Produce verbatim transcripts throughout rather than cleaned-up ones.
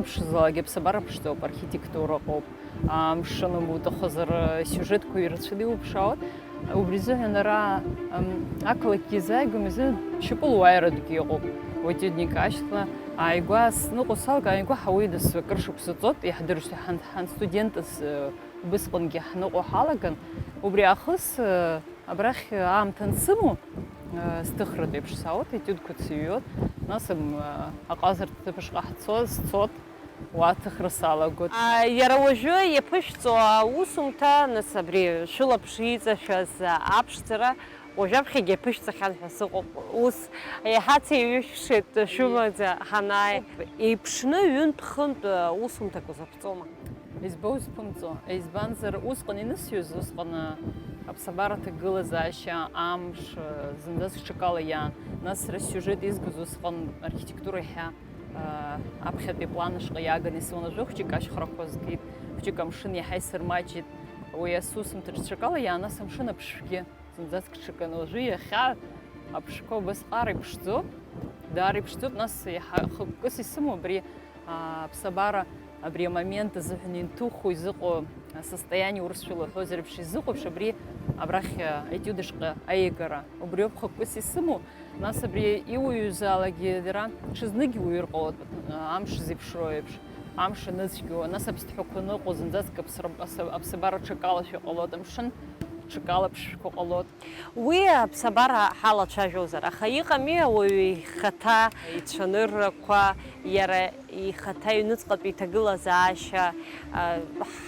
Ԥшӡалагьы аԥсабара ԥшӡоуп, архитектура ыҟоуп, амшын уҭахызар, сиужетқәа ирацәаны иуԥшаауеит. Убри азыҳәан ара, ам, ақалақьгьы изааигәам изы шьапыла уааиратәгьы ыҟоуп. Уи Тиудник ашьҭла ааигәа сныҟәо салга, ааигәа ҳауеидас акыр шықәса ҵуеит, иаҳдыршәҭ ҳан, ҳан студентыз, э, убысҟангьы ҳныҟәо ҳалаган. Убри аахыс, э, абрахь аамҭа ансымоу, э, сҭыхратә еиԥш саауеит, етиудқәа сыҩуеит, нас, м, э, аҟазарҭа ҭыԥ ашҟа ҳцоз, сцоит, уа аҭыхра салагоит. А, иара уажәы иаԥышәҵо аусумҭа, нас абри шәылаԥш иҵашәаз аԥшӡара, уажәаԥхьагьы иаԥышәҵахьан ҳәа сыҟоуп. Ус еиҳа ҭеиҩышәшеит шәымаӡа ҳанааи. Еиԥшны ҩынтә-хынтә усумҭак узаԥҵома? Избо узԥымҵо? Избанзар, усҟан инысҩыз, усҟан, а, аԥсабара аҭагылазаашьа, амш, а, зынӡаск ҽакала иаан. Нас сара сиужет изгоз усҟан архитектура иахьа, а, аԥхьатәи аплан ашҟа иааганы исыман. Уажәы хәҷык ашьхарақәа згеит, хәҷык амшын иаҳа исырмаҷит. Уи асусумҭаҿ ҽакала иаан, нас амшын аԥшшәгьы. Зынӡаск ҽакын. Уажәы иахьа аԥшқәа убасҟак иԥшӡоуп, даара иԥшӡоуп, нас иаҳа хықәкыс исымоу абри, аа, аԥсабара, абри амомент азыҳәан инҭыху изыҟоу асостояние, урысшәала уҳәозар еиԥш, изыҟоу еиԥш, абри абрахь, а, аетиуд ашҟа аиагара. Убриоуп хықәкыс исымоу, нас абри иуаҩызаалакгьы дара ҽазнык иуаҩыр ҟалоит, а, амш зеиԥшроу еиԥш, амш аныцәгьоу, нас аԥсҭҳәақәа аныҟоу, зынӡаск аԥсра-, аса-, аԥсабара ҽакалашәа ҟалоит, амшын ҽакала ԥшшәқәа ҟалоит. Уи аԥсабара ҳалацәажәозар, аха иҟами ауаҩы ихаҭа ицәаныррақәа, иара ихаҭа иҩныҵҟатәи иҭагылазаашьа, а,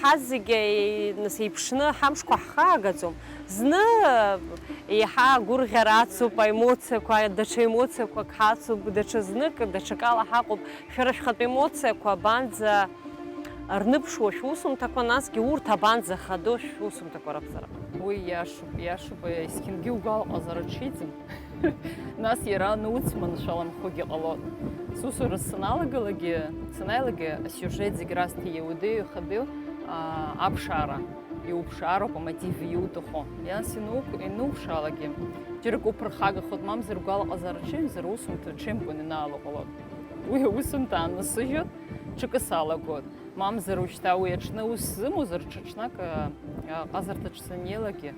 ҳазегьы, нас, еиԥшны ҳамшқәа ҳхаагаӡом. Зны, а, еиҳа агәырӷьара ацуп, аемоциақәа, даҽа емоциақәак ҳацуп, даҽа знык, даҽакала ҳаҟоуп. Шәара шәхатә емоциақәа абанӡа рныԥшуа шәусумҭақәа, насгьы урҭ абанӡа хадоу шәусумҭақәа ракәзар? Уи иашоуп, иашоуп, есқьынгьы угәалаҟазар аҽеиӡам. Нас иара ануц маншәаламхогьы ҟалоит. Сусура саналагалакгьы, санааилагьы асиужет зегь расҭа иудеи ихадеи, аа, аԥшаара, иуԥшаароуп амотив иуҭаху. Нас инуқә-, инуԥшаалакгьы, џьарак уԥырхагахоит, мамзар гәалаҟазаара ҽеимзар усумҭа ҽеимкәан инаало ҟалоит. Уи аусумҭа ааннасыжьуеит, ҽакы салагоит. Мамзар уажәшьҭа уи аҽны аус зымоузар, ҽа ҽнак, а, аҟазарҭаҿ саннеилакгьы,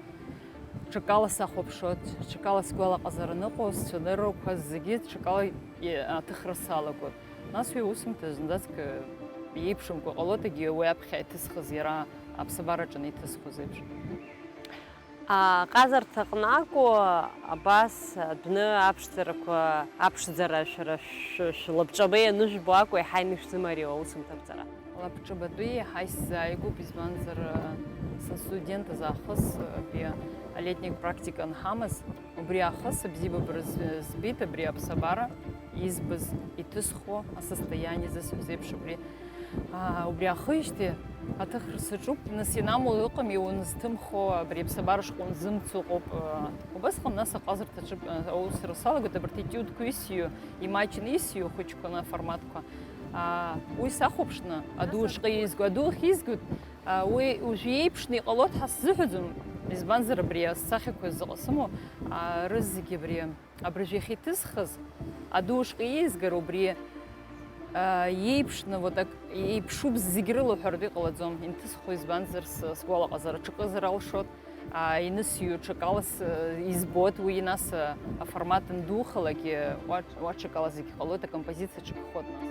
ҽакала сахәаԥшуеит, ҽакала сгәалаҟазаара ныҟәо, сцәаныррақәа зегьы ҽакала и-, аҭыхра салагоит. Нас уи аусумҭа зынӡаск, а, иеиԥшымкәа ҟалоит, егьи уи аԥхьа иҭысхыз, иара аԥсабараҿы аниҭысхыз еиԥш. Аҟазарҭаҟны акәу, абас адәны аԥшӡарақәа, аԥшӡара шәара шә-, шәлабҿаба ианышәбо акәу, еиҳа инышәзымариоу аусумҭа аԥҵара? Лабҿабатәи еиҳа исзааигәоуп, избанзар, са студентыз аахыс, абри алетник практика анҳамаз, убри аахыс абзиабара з-, збеит абри аԥсабара избаз, иҭысхуа асостояние зысҳәаз еиԥш абри. Аа, убри аахижьҭеи аҭыхра саҿуп, нас ианамуа ыҟами, унзҭымхо, абри аԥсабара шҟа унзымцо ыҟоуп. Аа, убасҟан нас аҟазарҭаҿы, аа, аусура салагоит, абарҭ етиудқәа исиу, имаҷны исиу ахәыҷқәа, аформатқәа. Аа, уи сахәаԥшны, аду ушҟа изго, аду ахьизго, аа, уи уажә иеиԥшны иҟалоит ҳәа сзыҳәаӡом, избанзар, абри асахьақәа зыҟа сымоу, аа, рызегьы абри Абыржәы иахьа иҭысхыз, аду ушҟа иеизгара убри, а, иеиԥшны, вот ак, еиԥшуп зегь рыла уҳәартә иҟалаӡом, инҭысхуа, избанзар, с-, сгәалаҟазар аҽакызар алшоит, а, инысҩу ҽакала с-, избоит уи, нас, а, аформат андухалак, уа-, уа ҽакала зегь ҟалоит, акомпозициа ҽакхоит нас.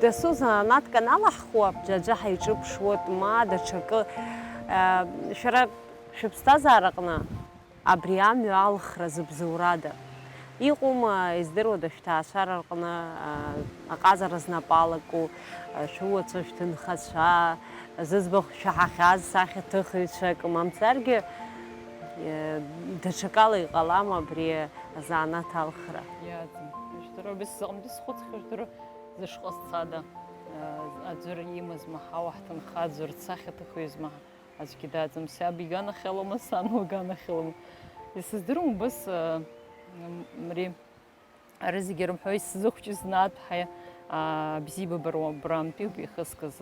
Дасу занааҭк аналаҳхуа, џьаџьа ҳаиҿыԥшуеит, ма даҽакы, э, шәара шәыԥсҭазаараҟны абри амҩа алхра зыбзоурада? Иҟоума, издыруада, шәҭаацәара рҟны, а, аҟазара знапы алаку, а, шәуацәа, шәҭынхацәа, зыӡбахә шәаҳахьаз сахьаҭыхыҩцәак, мамзаргьы, э, даҽакала иҟалама абри азанааҭ алхра? Иаӡам. Ижәдыруа, абри сзыҟамтәи схәыцхьажәдыруа, зышҟа сцада, а, аӡәыр имазма, ҳауа ҳҭынха, аӡәыр сахьаҭыхыҩызма, аӡәгьы даӡам, саб иганахьалома, сан лганахьалома. Исыздыруам убас, а, м-, мри. Ара зегьы ирымҳәо исзыхәҷыз Наҭәҳа, аа, бзиабара убрантәи ауп ихызкыз.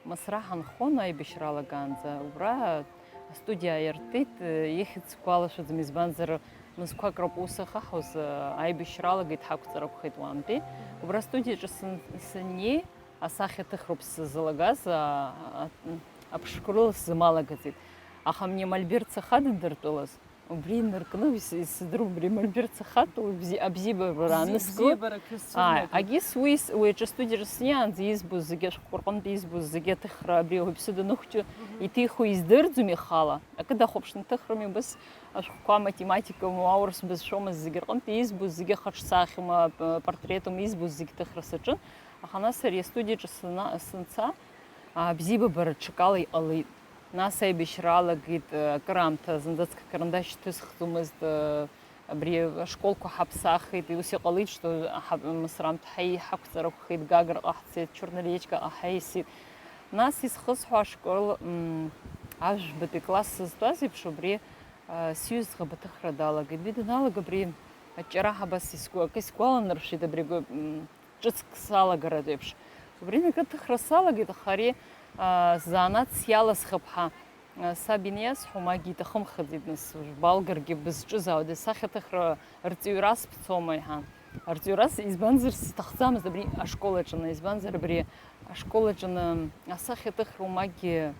Мысра ҳанхон аибашьра алагаанӡа, убра астудиа аиртит, ихьӡ сгәалашәаӡом, избанзар, мызқәак роуп ус ахаҳауаз, аибашьра алагеит, ҳақәҵара акәхеит уаантәи. Убра астудиаҿы сын-, саннеи, асахьа аҭыхроуп сзызлагаз, а, а, аԥшқәа рыла сзымалагаӡеит. Аха мне мольберт сахадындыртәылаз, убри инаркны, ис-, исыздырам, убри мольберт сахадтәылаз, бзи-, абзиабара Бзи-, аныску. Бзиабарак Ааи, исцәырнаго. Агьыс уи с-, уи аҿы астудиаҿы снеиаанӡа избоз зегьы, ашәҟәқәа рҟынтә избоз зегьы аҭыхра абри ауаҩԥсы даныхәҷы Мгм. Иҭихуа издырӡом ихала. Акы дахәаԥшны дҭыхрым, убас ашәҟәқәа, математикоума, аурыс бызшәоума, зегьы рҟынтә избоз зегьы, хаҿсахьоума, п-, портретума, избоз зегьы ҭыхра саҿын. Аха нас ари астудиаҿы сына-, санца, а, бзиабабара ҽакала иҟалеит. Нас аибашьра алагеит, а, акыраамҭа зынӡаск акарандашь ҭысхӡомызт, а, абри ашколқәа ҳаԥсахит, ус иҟалеит, что ҳа-, Мысрамҭ ҳаи-, ҳақәҵара акәхеит, Гаграҟа ҳцеит, Чорноречкаҟа ҳаисит. Нас исхысҳәо ашкол, м, ажәбатәи класс сызҭаз еиԥш, убри, а, сҩыза ӡӷаб аҭыхра далагеит. Уи даналага, абри аҷҷара ҳабас исгәы-, акы исгәаланаршәеит, абри агәы-, м, ҿыцк салагаратә еиԥш. Убри акы аҭыхра салагеит, аха ари, а, сзанааҭс иаласхып ҳәа, а, саб ианиасҳәо, Магьы иҭахымхаӡеит, нас, балгаргьы бызҿызаауада, сахьаҭыхра рҵаҩра сбцома иҳәан. Арҵаҩра с-, избанзар, сҭахӡамызт абри ашкол аҿы, избанзар, абри ашкол аҿы асахьаҭыхра Магьы,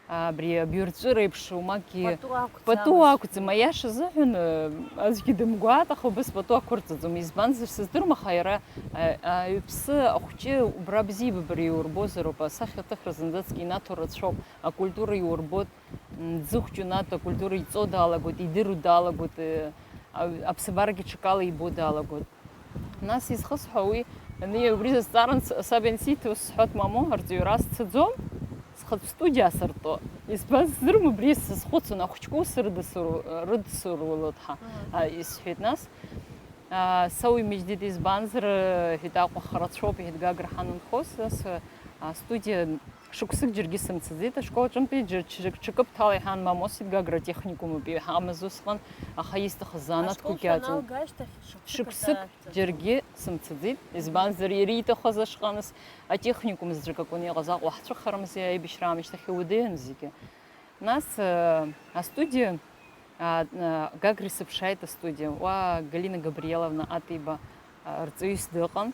а, абри абаҩрҵәыра еиԥш Магьы Пату ақәӡам, пату ақәӡам, аиаша азыҳәан, а, аӡәгьы дымгәаат, аха убас пату ақәырҵаӡом. Избанзар, сыздырам, аха иара, а, аҩԥсы ахәҷы убра бзиабабара иурбозароуп, асахьаҭыхра зынӡаскгьы инаҭо рацәоуп, акультура иурбоит, м, дзыхәҷу наҭо, акультура иҵо далагоит, идыру далагоит, э, а-, аԥсабарагьы ҽакала ибо далагоит. Нас исхысҳәа уи, ани убри зызҵааран с-, саб иансиҭо, сҳәоит, мамоу, арҵаҩра сцаӡом, схатә студиа асыртәо. Избан сыздырам, убри сазхәыцуан, ахәыҷқәа ус рыдсыру-, рыдсырулоит ҳәа, Мгм. а, исҳәеит нас. А, са уи мыждит, избанзар, э, ҳәит Аҟәа харацәоуп, иҳәит Гагра ҳанынхоз, нас, э, астудиа шықәсык џьаргьы сымцаӡеит, ашкол аҿынтәи џьа-, ҽа-, ҽакы бҭала иҳан, мамоу, сит Гагра атехникум ауп иҳамаз усҟан, аха исҭахыз занааҭқәакгьы Ашкол аҵан. Шәаналга ашьҭахь шықәсык Шықәсык рҭаацәа. Џьаргьы сымцаӡеит, избанзар, иара ииҭахыз ашҟа, нас, атехникум заҵәык акәын иҟаз, Аҟәа ҳцәыхарамзи, аибашьра аамышьҭахь иудеиан зегьы. Нас, э, астудиа, а, а, Гагра исыԥшааит астудиа. Уа Галина Габриеловна Атиба, а, рҵаҩыс дыҟан.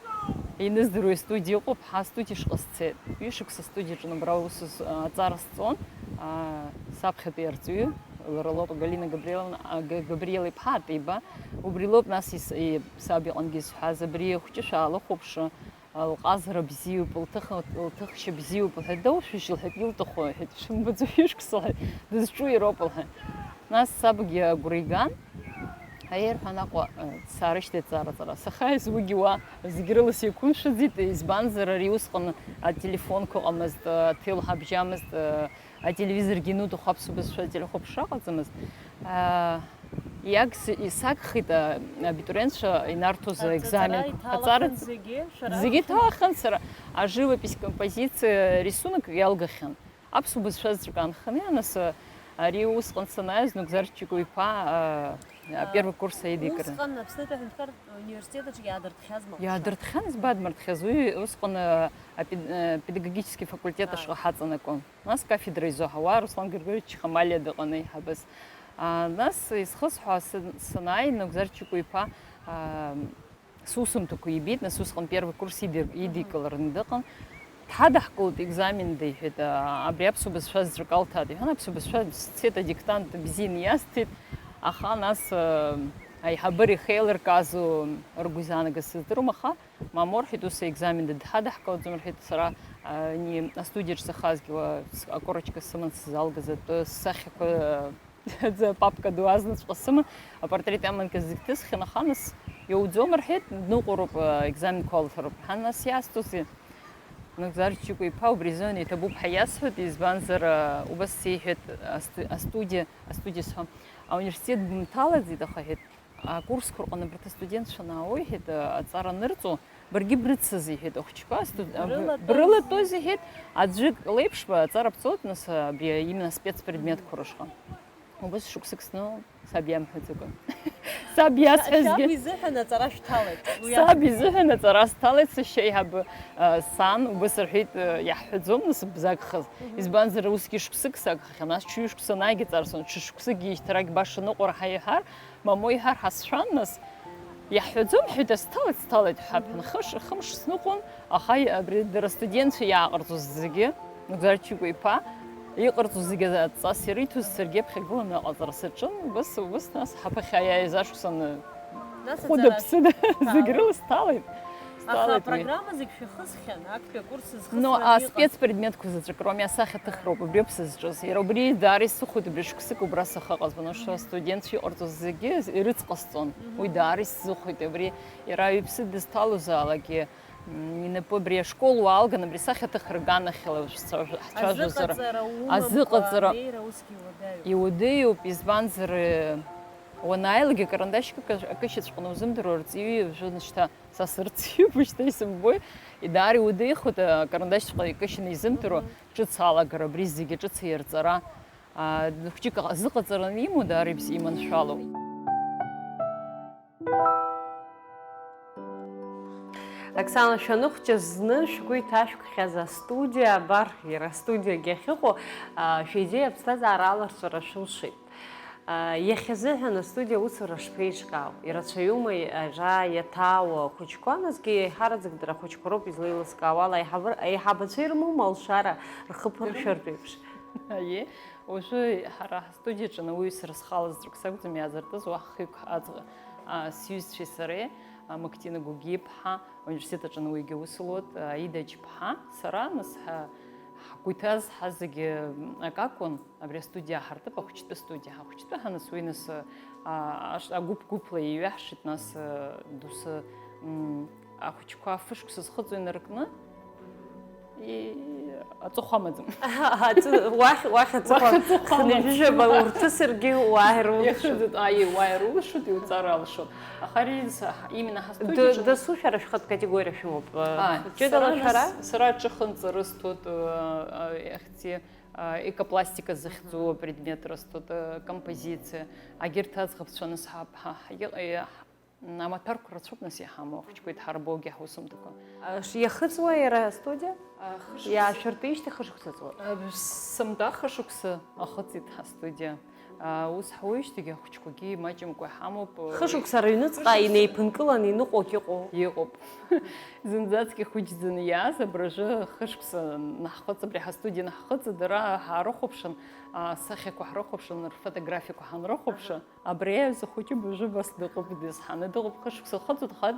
Иныздыруа астудиа ыҟоуп, ҳа астудиа шҟа сцеит. Ҩышықәса астудиаҿы убра аус з-, а, аҵара сҵон, а, саԥхьатәи арҵаҩы, лара лоуп Галина Габриеловна, а, Га-, Габриел иԥҳа Атиба. Убри лоуп нас ис-, и-, саб иҟынгьы исҳәаз, абри ахәҷы шәаалыхәаԥшы, лҟазара бзиоуп, лҭых-, лҭыхшьа бзиоуп, лҳәеит, доушәыжь, лҳәеит, илҭаху, лҳәеит, шәымбаӡо шәышықәса, лҳәеит, дызҿу ироуп, лҳәеит. Нас сабгьы агәра иган, аиеи, рҳәан, Аҟәа, э, саарышьҭит ҵара-ҵара. Сахьааиз уигьы уа зегь рыла сеиқәымшәаӡеит, избанзар, ари усҟан ателефонқәа ыҟамызт, э, аҭел ҳабжьамызт, э, ателевизоргьы иануҭаху аԥсуа бызшәа ателехәаԥшра ыҟаӡамызт. Аа, иагс-, исагхеит, а, абитуриентцәа инарҭоз Аҵара аекзаменқәа. Аҵара иҭалахын зегьы, шәара зегьы шәы- иҭалахын, сара аживопись, композициа, рисунок иалгахьан. Аԥсуа бызшәа заҵәык аанханы, нас, а, ари усҟан санааиз, Нугзар Ҷыкәи-иԥа, а, А, первый курс аидикра. Усҟан Аԥснытәи аҳәынҭқарратә университет аҿы иаадыртхьазма аҟәша? Иаадыртхьан, избан дмыртхьаз, уи усҟан, а, апед-, а, педагогический факультет А. ашҟа ҳаҵанакуан. Нас кафедра изоҳауа Руслан Григорьевич Чхамалиа дыҟан аиҳабыс. А, нас исхысҳәааз сан-, санааи, Нугзар Ҷыкәи-иԥа, а, сусумҭақәа ибеит, нас усҟан первый курс идир-, Мгм. идикылараны дыҟан. Дҳадаҳкылоит, екзамен диҳәеит, а, абри аԥсуа бызшәа заҵәык алҭааит, иҳәан, аԥсуа бызшәа сцеит, адиктант бзианы иасҭеит, аха нас, а, аиҳабыра ихеилыркаазу ргәы изаанагаз сыздыруам, аха Мамоу, рҳәеит, ус аекзамен дадҳадаҳкылаӡом, рҳәеит, сара, а, ани астудиаҿ сахазгьы уа с-, акорочка сыман сзалгаз атәы, сахьақәа, а, аӡы апапка ду азнаҵәҟьа сыман, апортрет аманка зегь ҭысхьан, аха нас иауӡом, рҳәеит, дныҟәароуп, а, екзаменқәа алҭароуп. Ҳан нас иасҭозеи? Нугзар Ҷыкәи-иԥа, убри азыҳәан иҭабуп ҳәа иасҳәоит, избанзар, а, убас сеиҳәеит, асту-, астудиа, астудиа сҳәом, ауниверситет бымҭалаӡеит, аха, иҳәеит, акурсқәа рҟны абарҭ астудентцәа анаауеи, иҳәеит, аҵара анырҵо, баргьы брыццаз, иҳәеит, ахәыҷқәа, астуд-, а, Брылатәоз? брылатәоз, иҳәеит, аӡәык леиԥшба аҵара бҵоит, нас, абри именно спецпредметқәа рышҟа. Убас шықәсык сны саб иамҳәаӡакәа. Саб иасҳәазгьы. Саб изыҳәан аҵара шәҭалеит. Уи саб азы изыҳәан аҵара сҭалеит, сашьа еиҳабы, а, сан, убас рҳәеит, а, иаҳҳәаӡом, нас бзагхаз. Мгм. Избанзар, усгьы шықәсык сагхахьан, нас ҽыҩ шықәса анааигеҵарсон, ҽы шықәсыкгьы ишьҭарагь баша ныҟәара ҳәа иҳәар, мамоу иҳәар ҳасшәан, нас иаҳҳәаӡом, ҳәа дасҭалеит, сҭалеит ҳәа, мгм, ԥынхыш, хымш сныҟәон, аха абри дара астудентцәа иааҟарҵоз зегьы, Нугзар Чигәа иԥа, иҟарҵоз зегьы адҵас ириҭоз саргьы аԥхьагыланы аҟаҵара саҿын, убас, убас нас ҳаԥхьа иааиз ашықәсан нас хәыда-ԥсыда зегь рыла сҭалеит. Аха сҭалеит уи. Апрограмма зегь шәахысхьан, актәи акурс зхысхьан. Но, а, иҟаз спецпредметқәа заҵәык роуми, асахьаҭыхроуп, убриоуп сызҿыз. Иара убри даара исыхәоит, убри шықәсык убра сахьыҟаз, потому что астудентцәа иҟарҵоз зегьы ирыцҟасҵон. Мгм. Уи даара исзыхәеит, абри иара иԥсы дызҭалозаалакгьы, м, инапы абри ашкол уаалган, абри асахьаҭыхра аганахьала шәца-, ҳцәажәозар. Азыҟаҵара умамкәа, азыҟаҵара анеира усгьы иуадаҩуп. Иуадаҩуп, избанзар, э, уанааилак акарандашьк акы-, акышьаҵәҟьаны узымдыруа, арҵаҩы уажәы шьҭа са сырҵаҩуп, шьҭа исымбои, даара иуадаҩхоит, акарандашьҵәҟьа икышьаны изымдыруа, мгм, ҿыц алагара, абри зегьы ҿыц аирҵара, а, хәҷык азыҟаҵараны имоу даара ибз-, иманшәалоуп. Оксана, шәаныхәҷыз зны шәгәы иҭашәкхьаз астудиа, абар, иара астудиагьы ахьыҟоу, а, шәидеиа аԥсҭазаара аларҵәара шәылшеит. А, иахьазыҳәан астудиа аусура шԥеиҿкаау? Ирацәаҩума ара иаҭаауа ахәыҷқәа? Насгьы еиҳараӡак дара ахәыҷқәа роуп излеилыскаауа ала, аиҳабыр-, аиҳабацәа ирымоума алшара рхы ԥыршәартә еиԥш? Аиеи, уажәы ҳара ҳастудиаҿы ауаҩы сара схала заҵәык сакәӡам иаазыртыз, уаҳа хҩык аӡӷа, а, сҩызцәеи сареи, а, Мактина Гогиа-ԥҳа, ауниверситет аҿы ауаҩгьы аус луеит, а, Аида Ачԥҳа, сара, нас ҳа-, ҳгәы иҭаз ҳазегьы акакәын. Абри астудиа ҳартып, ахәыҷтәы студиа, ҳахәыҷтәы ҳанасуеи, нас, а, аш-, агәыԥ-гәыԥла иҩаҳшеит, нас, а, доусы, м, ахәыҷқәа фышықәса зхыҵуа инаркны, и-, аҵыхәа амаӡам. Аҵы-, уахь, уахь аҵыхәа, уахь аҵыхәа амаӡам. Хынҩажәижәаба урҭысыргьы уааир улшоит. Иахьыӡеит, аиеи, уааир улшоит, иуҵар алшоит. Аха ари са-, именно ҳастудиаҿы. Д-, дасу шәара шәхатә категориа шәымоуп, э, ааи, ҷыдала сара шәара? Нас, сара аҿыхынҵа рысҭоит, э, э, иахьӡи-, а, экопластика захьӡу апредмет рызҭоит, а, композициа, агьырҭ аӡӷабцәа анысҳап, ҳа, ҳ-, иҟ-, е, ҳ-, м, амаҭәарқәа рацәоуп нас иҳамоу, ахәыҷқәа идҳарбогьы ҳусумҭақәа. Аш-, иахыҵуа иара астудиа? А, хышықәса. Иаашәыртижьҭеи хышықәса ҵуеит? А, сымда хышықәса ахыҵит ҳастудиа. А, ус ҳуеижьҭеигьы ахәыҷқәагьы имаҷымкәа иҳамоуп. Хышықәса рыҩныҵҟа хышықәса инеиԥынкыланы иныҟәогь ыҟоу? Иҟоуп. Зынӡаҵәҟьа ихәыҷӡаны иааз, абыржәы хышықәса наҳхыҵ, абри ҳастудиа наҳхыҵ, дара ҳаарыхәаԥшын, асахьақәа ҳрыхәаԥшын, рфотографиақәа ҳанрыхәаԥшы, абри аҩыза хәыҷы абыржәы абас дыҟоуп, дызҳаны дыҟоуп, хышықәса лхыҵуеит, аха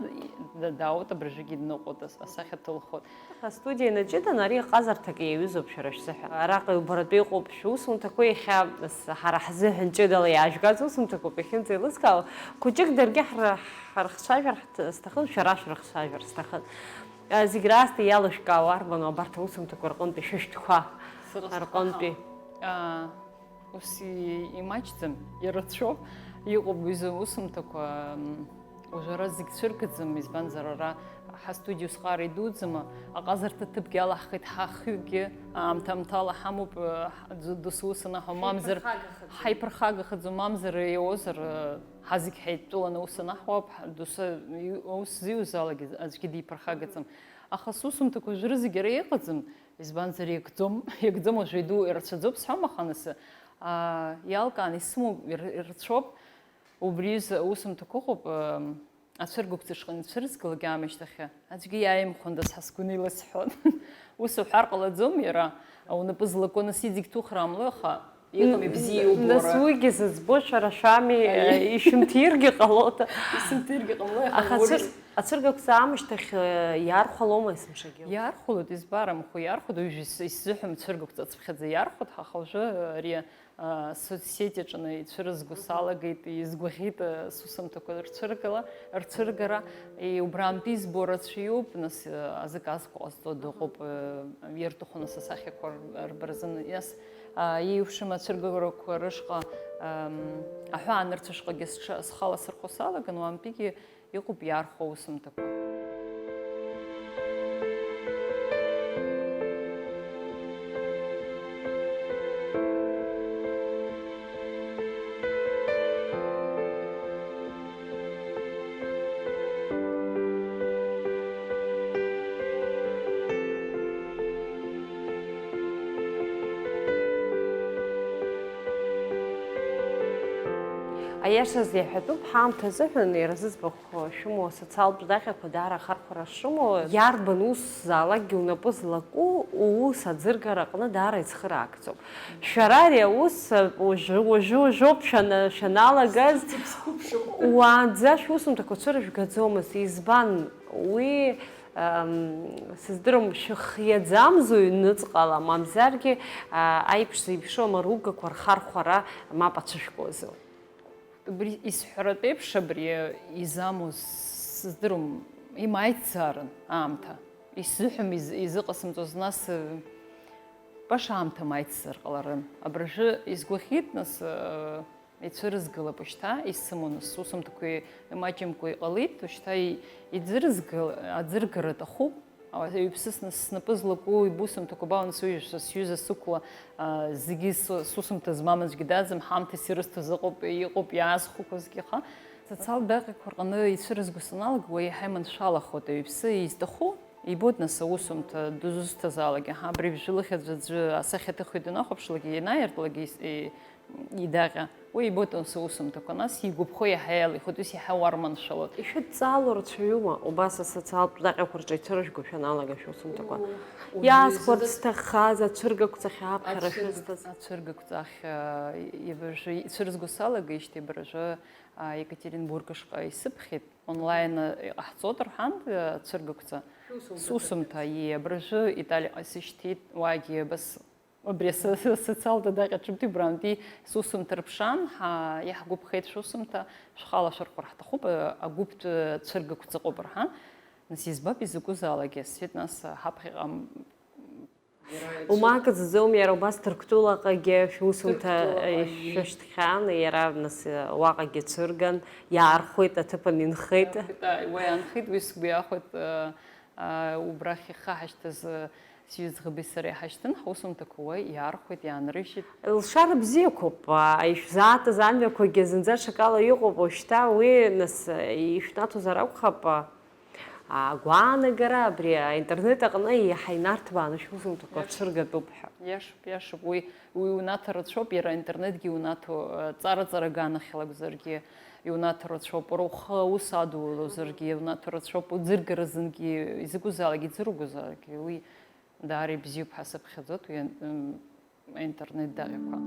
да-, даауеит, абыржәгьы дныҟәоит, ас-, асахьа ҭылхуеит. Астудиа инаҷыданы ари ҟазарҭак иаҩызоуп шәара шәзыҳәан. Араҟа иубаратәы иҟоуп шәусумҭақәа, иахьа ас-, ҳара ҳзыҳәан ҷыдала иаажәгаз усумҭақәоуп иахьынӡеилыскаауа. Хәыҷык даргьы ҳра-, ҳрыхцәажәар ҳҭ-, сҭахын, шәара шәрыхцәажәар сҭахын. А, зегь раасҭа иалышәкаауа арбану абарҭ аусумҭақәа рҟынтәи шәышәҭқәа рҟынтәи? Сара сҟынтә, а, ус и-, имаҷӡам, ирацәоуп. Иҟоуп уи зы-, усумҭақәа, м, уажәы ара зегь цәыргаӡам, избанзар, ара ҳастудиа усҟара идуӡӡам, аҟазарҭа ҭыԥгьы алаҳхит ҳа хҩыкгьы, аамҭа-аамҭала ҳамоуп, ҳ-, ӡ-, досу ус анаҳәо, мамзар ҳаиԥырхагахаӡом, мамзар иоозар, ҳа зегь ҳаидтәыланы ус анаҳуа, ҳ-, досу иу-, ус зиузаалак аӡәгьы диԥырхагаӡам. Аха сусумҭақәа уажәы рызегь ара иҟаӡам, избанзар, иагӡом, иагӡом, уажәы иду, ирацәаӡоуп сҳәом, аха нас, аа, иалкааны исымоу ир-, ирацәоуп. Убри изы аусумҭақәа ыҟоуп, м, ацәыргақәҵа ишҟа ицәырызгалак аамышьҭахьы, аӡәгьы иааимхәындаз ҳа сгәы неиласҳәон. Ус уҳәар ҟалаӡом, иара унапы злаку, нас иӡегь ҭухыр ҟамлои, аха иҟами бзиа иубо. Нас уигьы зыӡбо шәара шәами, ишәымҭиргьы ҟалоит. Исымҭиргьы ҟамлои, аха. Аха уи ацәыр-, ацәыргақәҵа аамышьҭахь, э, иаархәалома есымшагьы? Иаархәалоит, избарам, хәы иаархәоит, уажәы ис-, исзыҳәам цәыргақәҵа ацыԥхьаӡа иаархәоит, аха уажәы ари, а, соцсеть аҿы ицәырызго салагеит, изгәаӷьит, а, сусумҭақәа рцәыргала, рцәыргара. И убраантәи избо рацәаҩуп, нас, а, азык-азкәа ҟазҵо дыҟоуп, а, ирҭаху нас асахьақәа р-, рбаразын. Нас, а, еиуеиԥшым ацәыргарақәа рышҟа, ам, аҳәаанырцәышҟагьы сҽа-, схала сырхәо салаган, уаантәигьы Иҟоуп иаархәо аусумҭақәа. Аиашаз иаҳәатәуп, ҳаамҭа азыҳәан иара зыӡбахә шәымоу асоциалтә даҟьақәа даара ахархәара шрымоу, иарбан ус заалакгьы унапы злаку уус аӡыргара аҟны даара ицхыраагӡоуп. Шәара ари аус уажәы, уажәы, уажәоуп шәана-, шәаналагаз, уаанӡа шәусумҭақәа цәыржәгаӡомызт. Избан? Уи, ам, сыздырам, шәыхиаӡамзу ҩныҵҟала, мамзаргьы, а, аиԥш зеиԥшу амаругақәа рхархәара мап ацәышәкуазу? Убри исҳәаратә еиԥш, абри изамуз сыздырам, имааицзаарын аамҭа. Исзыҳәам из-, изыҟасымҵоз, нас, э, баша аамҭа мааицзар ҟаларын. Абыржәы изгәаӷьит, нас, э, ицәырызгалап уажәшьҭа, исымоу, нас, сусумҭақәа имаҷымкәа иҟалеит, уажәшьҭа и-, иӡырызгал-, аӡыргара аҭахуп. Ҩԥсыс, нас, снапы злаку ибусумҭақәа баун, сҩыза, сҩыза сықәла, а, зегьы с-, сусумҭа змам аӡәгьы даӡам, ҳамҭас ирысҭоз ыҟоуп, иҟоуп иаазхәақәазгьы, аха. Социалтә даҟьақәа рҟны ицәырызго саналага, уа иаҳа иманшәалахоит, аҩԥсы изҭаху ибоит, нас, аусумҭа дызусҭазаалак, аҳа, абри бжәылахьаӡә аӡәы асахьаҭыхҩы данахәаԥшлак, ианааиртлак, ис-, и-, идаҟьа. Уи ибоит ус аусумҭақәа, нас игәаԥхо иаҳа иалихуеит, ус иаҳа уарманшәалоит. Ишәыдҵаало рацәаҩума убас асоциалтә даҟьақәа рҿы ицәырыжәго шәаналага шәусумҭақәа? Уу, иаазхәарц зынӡа сҭаххаз ацәыргақәҵахьы аԥхьара ацәыргақә-, шәызҭаз? Ацәыргақәҵахьы, ибыржәы-, ицәырызго салагеижьҭеи абыржәы, а, Екатеринбург ашҟа исыԥхьеит, онлайн, а, иҟаҳҵоит рҳәан, а, ацәыргақәҵа. Шәусумҭа. Сусумҭа, ии, абыржәы Италиаҟа исышьҭит, уаагьы абас Убри асы-, асы-, асоциалтә даҟьа ҿымҭ убрантәи сусумҭа рыԥшаан, ҳа-, иаҳгәаԥхеит шәусумҭа, шәхала шәырхәар ҳҭахуп, агәыԥтә цәыргақәҵа ыҟоуп рҳәан. Нас избап изакәызаалакгьы, сҳәеит, нас ҳаԥхьаҟа, м, иара ицәы- Умака ӡӡом, иара убас Ҭырқәтәылаҟагьы шәусумҭа, Ҭырқәтәылаҟа, э, ии. Шәышьҭхьан, иара, нас, э, уаҟагьы цәырган, иаархәеит, аҭыԥан инхеит. Иаархәеит, ааи, уа иаанхеит, уи сгәы иахәеит, э, А, убрахь ихы ҳашьҭаз, сҩыза ӡӷаби сареи ҳашьҭын, ҳусумҭақәа уа иаархәеит, иаанрыжьит. Лшара бзиақәоуп, а, ишәзааҭыз амҩақәагьы зынӡа ҽакала иҟоуп, уажәшьҭа уи, нас, ишәнаҭозар акәхап, а, агәаанагара абри аинтернет аҟны иаҳа инарҭбааны шәусумҭақәа Иашоуп. Цәыргатәуп ҳәа. Иашоуп, иашоуп, уи, уи унаҭо рацәоуп, иара аинтернетгьы иунаҭо, а, ҵара-ҵара аганахьала акәзаргьы, Иунаҭо рацәоуп, уара ухы аус адулозаргьы, иунаҭо рацәоуп, уӡыргара зынгьы, изакәызаалакгьы, иӡыргозаалакгьы, уи даара ибзиоуп ҳәа сыԥхьаӡоит, уи, м, аинтернет даҟьақәа.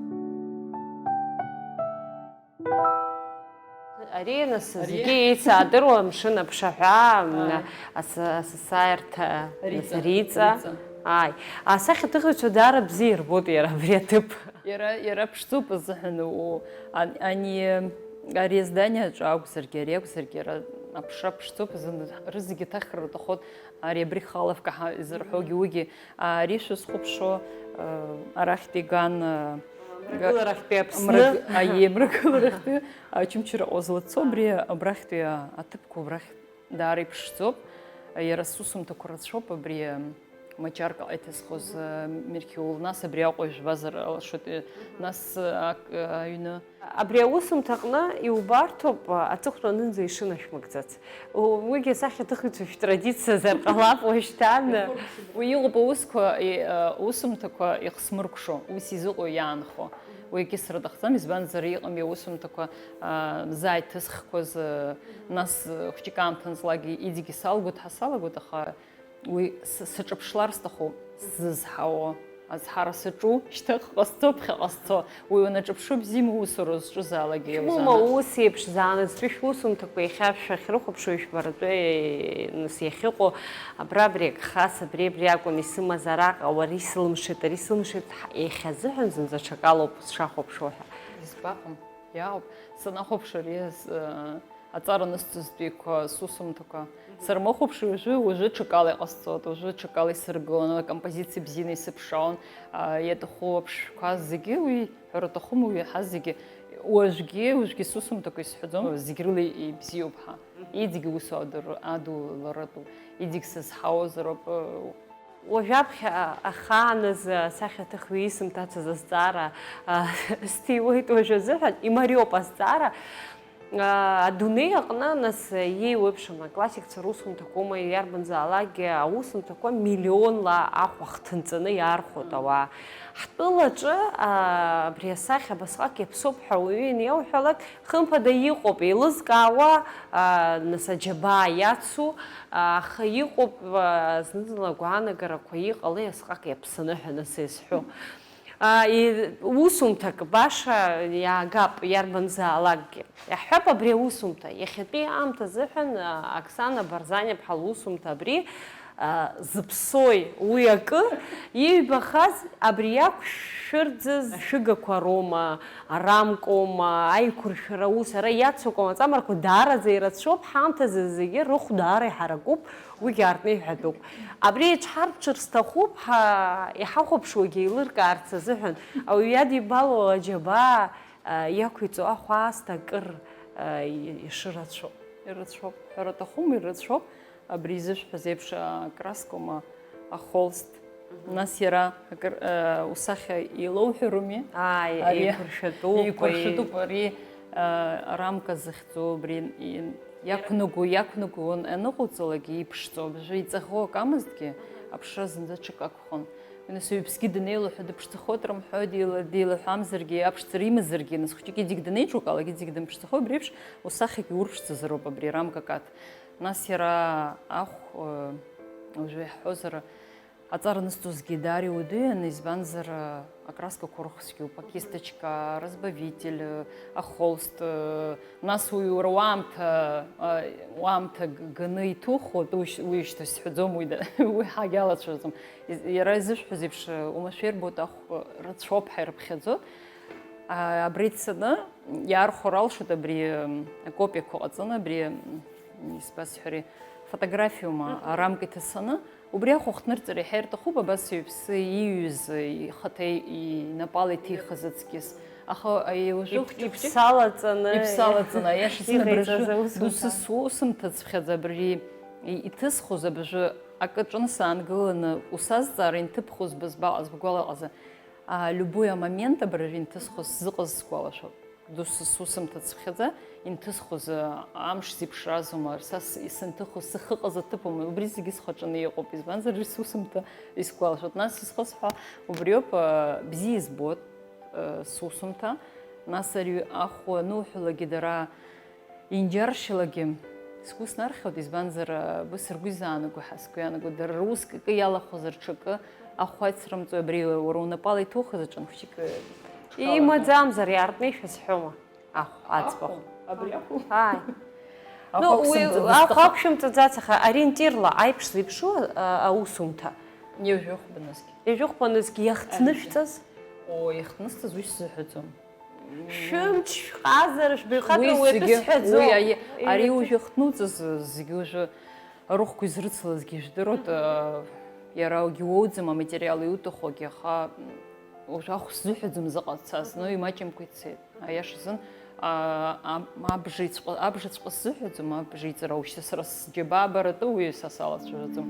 Ари, нас, Ари? Зегьы еицаадыруа амшын аԥшаҳәа, м, Ааи. Ас-, асасааирҭа, Риҵа. Нас, Риҵа. Риҵа. Ааи. Асахьаҭыхҩцәа даара бзиа ирбоит иара абри аҭыԥ. Иара, иара ԥшӡоуп азыҳәан, у, ан-, ани, ари аздание аҿы акәзаргьы, ари акәзаргьы, иара аԥшра ԥшӡоуп азын, рызегьы ҭахра рҭахоит, ари абри халавка ҳа-, изырҳәогьы, уигьы, ари шәызхәаԥшуа, а, арахьтә иган, а, Мрагыларахьтәи Аԥсны. Мраг-, аиеи, мрагыларахьтәи, а, Очамчыраҟа узлацо, абри, абрахьтәи, а, аҭыԥқәа абрахь Даара иԥшӡоуп. Иара сусумҭақәа рацәоуп, абри, м, Маҷаркаҟа иҭысхуаз, м, Мерхиул, нас абри Аҟәа ижәбазар алшоит, ы, нас, ы, ак-, ы, аҩны. Абри аусумҭаҟны иубарҭоуп, ы, аҵыхәтәанынӡа ишынашәмыгӡац. У-, уигьы асахьаҭыхҩцәа шәтрадициазар ҟалап уажәшьҭан. Уи иҟоуп аусқәа, и-, ы, усумҭақәа ихсмыркәшо, ус изыҟоу иаанхо. Уи егьысра аҭахӡам, избанзар, иҟами аусумҭақәа, аа, заа иҭысхқәаз, аа, нас, хәҷык аамҭа анҵлакгьы иҵегьы салгоит ҳәа салагоит, аха уи с-, саҿыԥшлар сҭахуп, сзызҳауа. Азҳара саҿу, шьҭахьҟа сцо, ԥхьаҟа сцо. Уи уанаҿыԥшуа бзиоума, усура узҿызаалакгьы Шәмоума иузанааҭ. Ус еиԥш заанаҵтәи шәусумҭақәа иахьа шәахьрыхәаԥшуа ижәбаратәы, нас иахьыҟоу, абра абри агхас, абри абри акәын исымаз, араҟа уара исылымшеит, ари сылымшеит, ҳа, иахьазыҳәан зынӡа ҽакалоуп сшахәаԥшуа ҳәа. Избаҟам, иаауп, санахәаԥш ари аз-, э, аҵара анысҵозтәиқәа, сусумҭақәа. Сара махәаԥши уажәы, уажәы ҽакала иҟасҵоит, уажәы ҽакала исыргылон, акомпозициа бзианы исыԥшаауан, а, иаҭаху аԥшшәқәа зегьы уи Ҳәара аҭахума уи иаҳаз зегьы? Уажәгьы, уажәгьы сусумҭақәа исҳәаӡом, зегь рыла ибзиоуп ҳәа. Мгм. Иҵегьы ус адур-, адуларатәуп, иҵегь сызҳауазароуп. Уажәаԥхьа ахааназы асахьаҭыхҩы исымҭацыз азҵаара, а, сҭиуеит уажә азыҳәан, имариоуп азҵаара. Адунеи аҟны, нас, еиуеиԥшым аклассикцәа русумҭақәоума, иарбанзаалакгьы аусумҭақәа миллионла ахә ахҭынҵаны иаархәоит ауаа. Ҳтәылаҿы, а, абри асахьа абасҟак иаԥсоуп ҳәа уаҩы ианиауҳәалак, хымԥада иҟоуп, еилызкаауа, а, нас, аџьабаа иацу, а, аха иҟоуп, а, зны-зынла агәаанагарақәа иҟалеи асҟак иаԥсаны ҳәа, нас, изҳәо. А, и-, усумҭак баша иаагап, иарбанзаалакгьы. Иаҳҳәап, абри аусумҭа, иахьатәи аамҭа азыҳәан, а, Оксана Барзаниаԥҳа лусумҭа абри, а, зыԥсои уи акы, иҩбахаз абри иақәшәырӡыз ашәыгақәа роума, арамкоума, аиқәыршәара аус ара иацук амаҵамарқәа даараӡа ирацәоуп, ҳаамҭазы зегьы рыхә даара иҳаракуп, уигьы аартны иҳәатәуп. Абри еиҿҳарԥшыр сҭахуп, ҳа-, иҳахәаԥшуагьы еилыркаарц азыҳәан, ауаҩы иадибало аџьабаа, а, иақәиҵо ахә аасҭа акыр, а, и-, ишырацәоу. Ирацәоуп. Ҳәара аҭахума, ирацәоуп. Абри изышәҳәаз еиԥш, а, акраскоума, ахолст. Мгм. Нас иара акыр, а, усахьа илоуҳәароуми? Ааи, ари еиқәыршәатәуп, еиқәыршәатәуп, ари, а, арамка захьӡу, абри и-, иақәнаго, иақәнаго аныҟауҵалак иԥшӡоу, абыржәы иҵаӷоу акамызҭгьы, аԥшра зынӡа ҽак акәхон. Нас уаҩԥсгьы данеилаҳәа дыԥшӡахоит рымҳәои, деила-, деилаҳәамзаргьы, аԥшӡара имазаргьы, нас хәыҷык иҵегь данеиҿук ала, иҵегь дымԥшӡахоит, абри еиԥш усахьагьы урԥшӡазароуп абри арамка каҭ. Нас иара ахә, э, уажәы иаҳҳәозар, аҵара анысҵозгьы даара иуадаҩын, избанзар, акраскақәа рыхә цәгьоуп, акисточка, разбавитель, ахолст, нас уи уара уаамҭа, уаамҭа ганы иҭухуеит, уи шьҭа сҳәаӡом, уи ҳагьалацәажәаӡом. Иара изышәҳәаз еиԥш, уамашәа ирбоит, ахә рацәоуп ҳәа ирыԥхьаӡоит. Абри дцаны иаархәар алшоит, абри акопиақәа ҟаҵаны, абри, избасҳәари, фотографиоума, арамка иҭасаны, убри ахә ахҭнырҵар иаҳа ирҭахуп, абас иҩԥсы ииҩыз, ихаҭа инапала иҭихыз аҵкьыс. Аха уажәы хәҷы-хәҷы иԥсалаҵаны, иԥсалаҵаны, аиашазы, абыржәы иҟаиҵаз аусумҭа. Досу сусумҭацәхьаӡа абри иҭысхуаз абыржәы акы аҿын саангыланы, усазҵаара инҭыбхуаз бызбаҟаз, бгәалаҟаза, а, любой амомент абыржәы инҭысхуаз сзыҟаз сгәалашәоит. Досу сусумҭацәхьаӡа инҭысхуаз, а, амш зеиԥшразоума, са с-, исынҭыхуаз сахьыҟаз аҭыԥума, убри зегьы схаҿаны иҟоуп, избанзар, уи сусумҭа исгәалашәоит. Нас исхысҳәо убриоуп, а, бзиа избоит, а, сусумҭа, нас ари ахә ануҳәалакгьы дара Инџьаршьалагьы сгәы снархьуеит, избанзар, быс ргәы изаанаго ҳәа сгәы иаанагоит, дара руск акы иалахәызар ҽакы ахә ацрымҵуеи, абри уара унапала иҭухыз аҿын хәыҷык, ҽхала. Имаӡамзар, иаартны ишәызҳәома ахә аӡбахә? Ахә, абри ахә? Ааи. Ахә Ну, уи, ақәсымҵаӡац ахә аҭахуп. Ақәшәымҵаӡац, аха ориентирла аиԥш зеиԥшу, а, аусумҭа. Ҩажәихәба нызқь. Ҩажәихәба нызқь иахҭнышәҵаз? О, иахҭнысҵаз уи сзыҳәаӡом. Шәымч, шәҟазара, шәбаҩхатәра уи уи атәы зегьы, сҳәаӡом. Уи аи-, ари Иҩаӡа- уажәы ахҭнуҵаз зегьы уажәы рыхәқәа изрыцлазгьы ижәдыруеит, а, иара угьы уоуӡом, аматериал иуҭахугьы, аха, м, уажәы ахә сзыҳәаӡом заҟа дцаз, ну, имаҷымкәа ицеит. Аиашазын, а, а, абжеиҵәҟьа, абжаҵәҟьа сзыҳәаӡом, абжеиҵара, ушьҭа сара сџьабаа баратәы уи са салацәажәаӡом.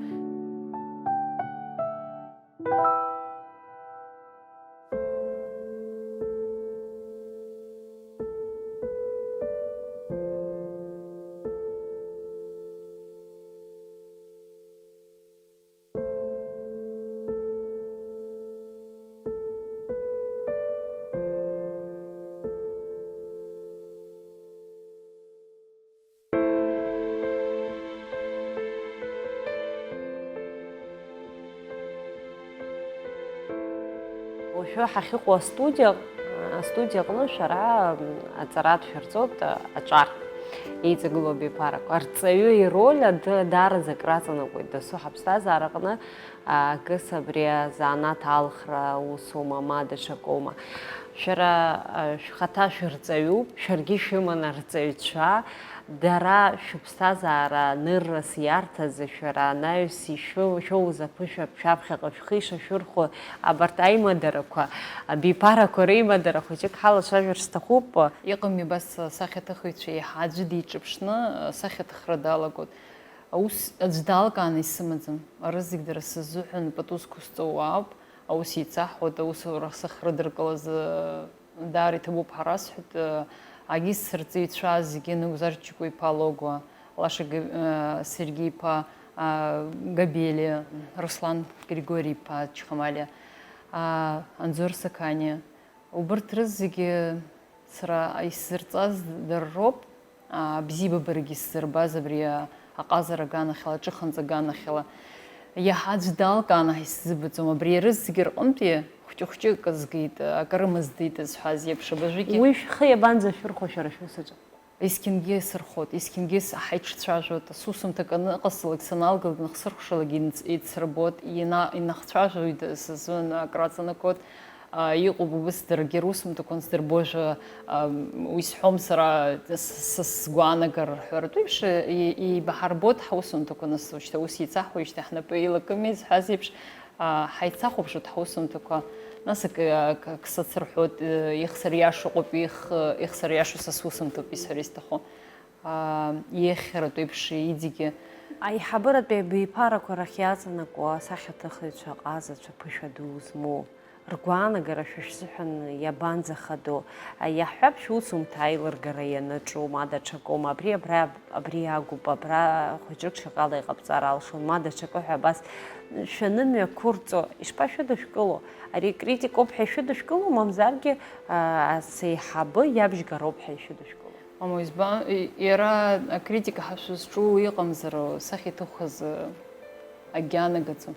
Уажәы ҳахьыҟоу астудиа, астудиа аҟны шәара аҵара шәырҵоит аҿар еиҵагылоу абиԥарақәа. Арҵаҩы ироль ада-, даараӡа акраҵанакуеит досу ҳаԥсҭазаараҟны. Акыс абри азанааҭ алхра усума, ма даҽакоума? Шәара, а, шәхаҭа шәырҵаҩуп, шәаргьы шәыман арҵаҩцәа, дара шәыԥсҭазаара ныррас иарҭаз, шәара анаҩс ишәы-, шәоуз аԥышәа шәаԥхьаҟа шәхы ишашәырхәо, абарҭ аимадарақәа, абиԥарақәа реимадара хәыҷык ҳалацәажәар сҭахуп. Иҟами абас асахьаҭыхыҩцәа еиҳа аӡәы диҿаԥшны асахьаҭыхра далагоит. Аус аӡә далкааны исымаӡам. Ара зегь дара сзыҳәан пату зқәысҵо ауаауп. Аус еицаҳуеит, аусура сахьрыдыркылаз, даара иҭабуп ҳәа расҳәеит. Агьыс рҵаҩцәа зегьы, Нугзар Чыкәа-иԥа Логуа, Лаша Га-, э, Сергеи-иԥа, а, Габелиа, Руслан Григори-иԥа Чхамалиа, а, Анзор Сақаниа, убырҭ рызегьы сара исзырҵаз дара роуп, а, абзиабарагьы сзырбаз абри, а, аҟазара аганахьала, аҿыханҵа аганахьала. Иаҳа аӡә далкааны ҳаисзыбаӡом, абри рызегьы рҟынтәи хәҷы-хәҷык згеит, акы рымаздеит зҳәаз еиԥш, абыржәгьы. Уи шәхы иабанӡашәырхәо шәара шәусаҿы? Есқьынгьы исырхот, есқьынгьы с-, ҳаиҿцәажәот, сусумҭак аныҟасҵалак, саналгалак, нахсырхәшалак инц-, еицырбот, ина-, инахцәажәоит сызын акраҵанакуеит. А, иҟоуп убыс даргьы русумҭақәа ансдырбожәа, а, уи сҳәом сара, с-, с-, сгәаанагара рҳәаратәы еиԥш, и-, еибаҳарбот ҳусумҭақәа, нас уажәшьҭа ус еицаҳуеижьҭеи ҳнапы еилакыми зҳәаз еиԥш, а, ҳаицахәаԥшуеит ҳусумҭақәа. Нас акы, акы, акы сацырҳәоит, э, ихсыриашо ыҟоуп, их, ихсыриашо са сусумҭоуп, исҳәар исҭаху. Аа, иеиӷьхаратә еиԥш иҵегьы. Аиҳабыратәи абиԥарақәа рахь иаҵанакуа асахьаҭыхыҩцәа ҟазацәа ԥышәа ду змоу, ргәаанагара шәа шәзыҳәан иабанӡахадоу? Иаҳҳәап, шәусумҭа аилыргара ианаҿу, ма даҽакоума, абри абра, абри агуп, абра хәыҷык шьаҟала иҟабҵар алшон, ма даҽакы ҳәа абас шәанымҩақәырҵо, ишԥашәыдышәкыло? Ари критикоуп ҳәа ишәыдышәкыло, мамзаргьы, аа, сеиҳабы иабжьгароуп ҳәа ишәыдышәкыло? Мамоу, избан, и-, иара акритика ҳәа шәызҿу иҟамзар, сахьаҭыхыз, акгьы анагаӡом.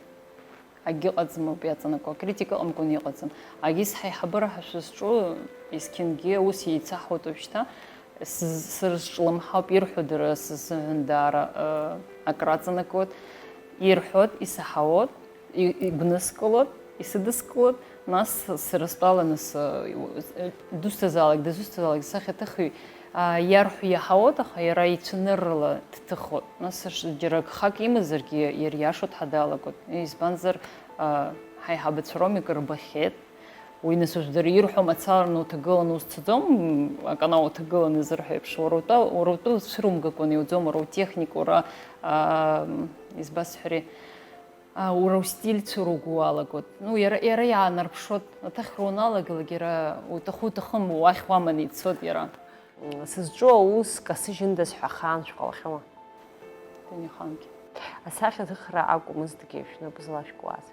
Акгьы ыҟаӡам ауп иаҵанакуа. Акритика ыҟамкәан иҟаӡам. Агьыс ҳаиҳабыра ҳәа шәызҿу, есқьынгьы аус еицаҳуеит уажәшьҭа. Сыз-, сырзҿлымҳауп, ирҳәо дара сзыҳәан даара, ы, акраҵанакуеит. Ирҳәоит, исаҳауеит. И-, игәныскылоит, исыдыскылоит, нас сара стәаланы с-, дусҭазаалак, дызусҭазаалак сахьаҭыхҩы, а, иарҳәо иаҳауеит, аха иара ицәаныррала дҭыхоит. Нас ш-, џьара гхак имазаргьы, иариашоит ҳәа далагоит. Избанзар, а, ҳаиҳабацәа роуми акы рбахьеит. Уи нас уажә дара ирҳәо мацара уҭагыланы узцаӡом, акы анауҭагыланы зырҳәо еиԥш, уара утәы, уара утәы уцәырумгакәа иуӡом, уара утехника, уара, а, избасҳәари, А, уара устиль цәыруго уалагоит. Ну, иара, иара иаанарԥшуеит. Аҭахра уаналагалак, иара уҭаху-уҭахым, уахь уаманы ицоит иара. Сызҿу аус касыжьындаз ҳәа ахаан шәҟалахьоума? Дунеихаангьы. Асахьаҭыхра акәмызҭгьы шәнапы злашәкуаз?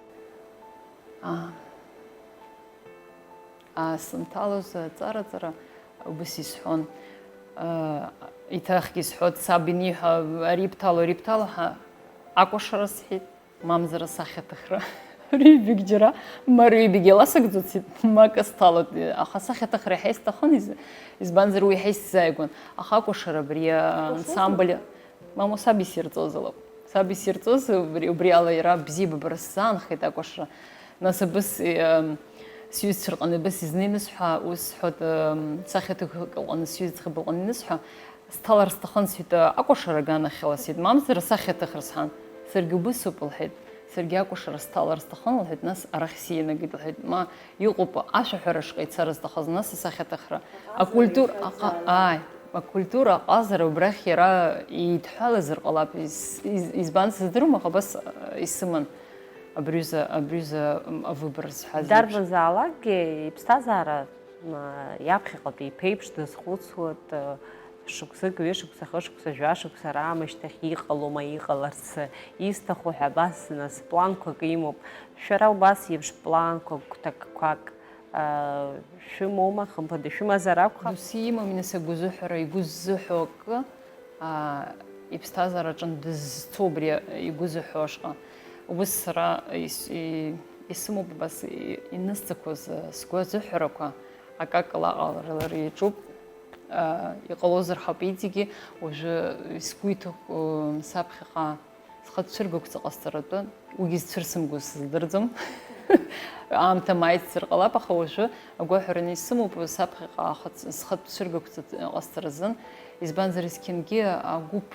А. А, сынҭалоз аҵараҵара убас исҳәон. А, еиҭахгьы исҳәот, саб иниҳәа, ари бҭало, ари бҭало ҳәа акәашара сҳәеит. Мамзар асахьаҭыхра. Рҩбагь џьара, ма рҩбагь еиласыгӡоит, ма акы сҭалоит. Аха асахьаҭыхра иаҳа исҭахын, из-, избанзар, уи иаҳа исзааигәан. Аха акәашара абри, а, ансамбль, мамоу, саб исирҵоз алоуп. Саб исирҵоз, убри, убри ала иара бзиабабара сзаанхеит акәашара. Нас абыс, э, сҩызцәа рҟны абыс изнеины сҳәа, ус сҳәот, э, сахьаҭыхрак ыҟаны, сҩызцәа рҟны ианысҳәа, Сҭалар сҭахын, сҳәеит, акәашара аганахьала, сҳәеит, мамзар асахьаҭыхра, сҳәан. Саргьы убысоуп, лҳәеит. Саргьы акәашара сҭалар сҭахын, лҳәеит, нас арахь сианагеит, лҳәеит, ма иҟоуп ашәаҳәара шҟа ицара зҭахыз, нас асахьаҭыхра. Акультура, аҟа-, ааи, акультура аҟазара убрахь иара еидҳәалазар ҟалап, из-, из-, избан сыздыруам, аха абас, а, исыман абри аҩыза, абри аҩыза, м, авыбор зҳәаз еиԥш. Дарбанзаалакгьы иԥсҭазаара Ма, иаԥхьаҟатәи иԥеиԥш дазхәыцуеит, шықәсык, ҩышықәса, хышықәса, жәашықәса раамышьҭахь иҟалома иҟаларц исҭаху ҳәа абас, нас, планқәак имоуп. Шәара убас еиԥш планқәак, гәҭакқәак, а, шәымоума, хымԥада, шәымазар акәхап? Досу имам, нас, агәазыҳәара, игәы ззыҳәо акы, а, иԥсҭазаараҿы дызцо убри игәы зыҳәо ашҟа. Убыс сара ис-, и-, исымоуп абас и-, инысҵақәаз, а, сгәы азыҳәарақәа. Акакала аҟаларала иаҿуп. Иҟалозар ҳәа иҵегьы уажәы сгәы иҭыху, саԥхьаҟа схатә цәыргақәҵа ҟасҵаратәы, уигьы зцәырсымго сыздырӡом. Аамҭа мааицзар ҟалап, аха уажәы агәаҳәараны исымоуп саԥхьаҟа ахатә, схатә цәыргақәҵа ҟасҵаразын. Избанзар, есқьынгьы агәыԥ,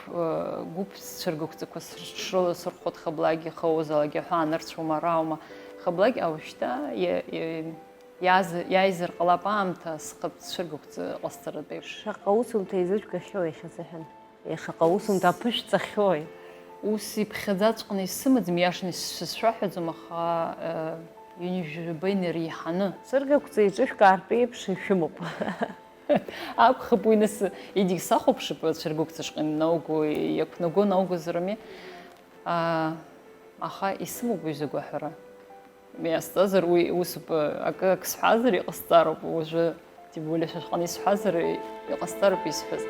гәыԥ цәыргақәҵақәа сырҽрыла сырхәот, хаблагьы, хаозалагьы ҳәа анырцәоума, араума, хаблагь, а уажәшьҭа иа-, иа-, Иааз-, иааизар ҟалап аамҭа, схатә цәыргақәҵа ҟасҵаратәы еиԥш. Шаҟа усумҭа еизыжәгахьоу иахьазыҳәан? Иахьаҟа усумҭа аԥышәҵахьои? Ус иԥхьаӡаҵәҟьаны исымаӡам, иашаны ис-, сшәаҳәаӡом, аха, э, ҩынҩажәаба инареиҳаны. Цәыргақәҵа еиҿышәкаартә еиԥш ишәымоуп. Акәхап уи, нас, егьигь сахәаԥшып ацәыргәыгәҭаҿҟьаны науго, иақәнаго наугозарами. Аха исымоуп уи закәу аҳәара. Иҟасҵазар уи усуп, акы, акы сҳәазар иҟасҵароуп уажәы, тем более шәа шәҟны исҳәазар иҟасҵароуп исҳәаз.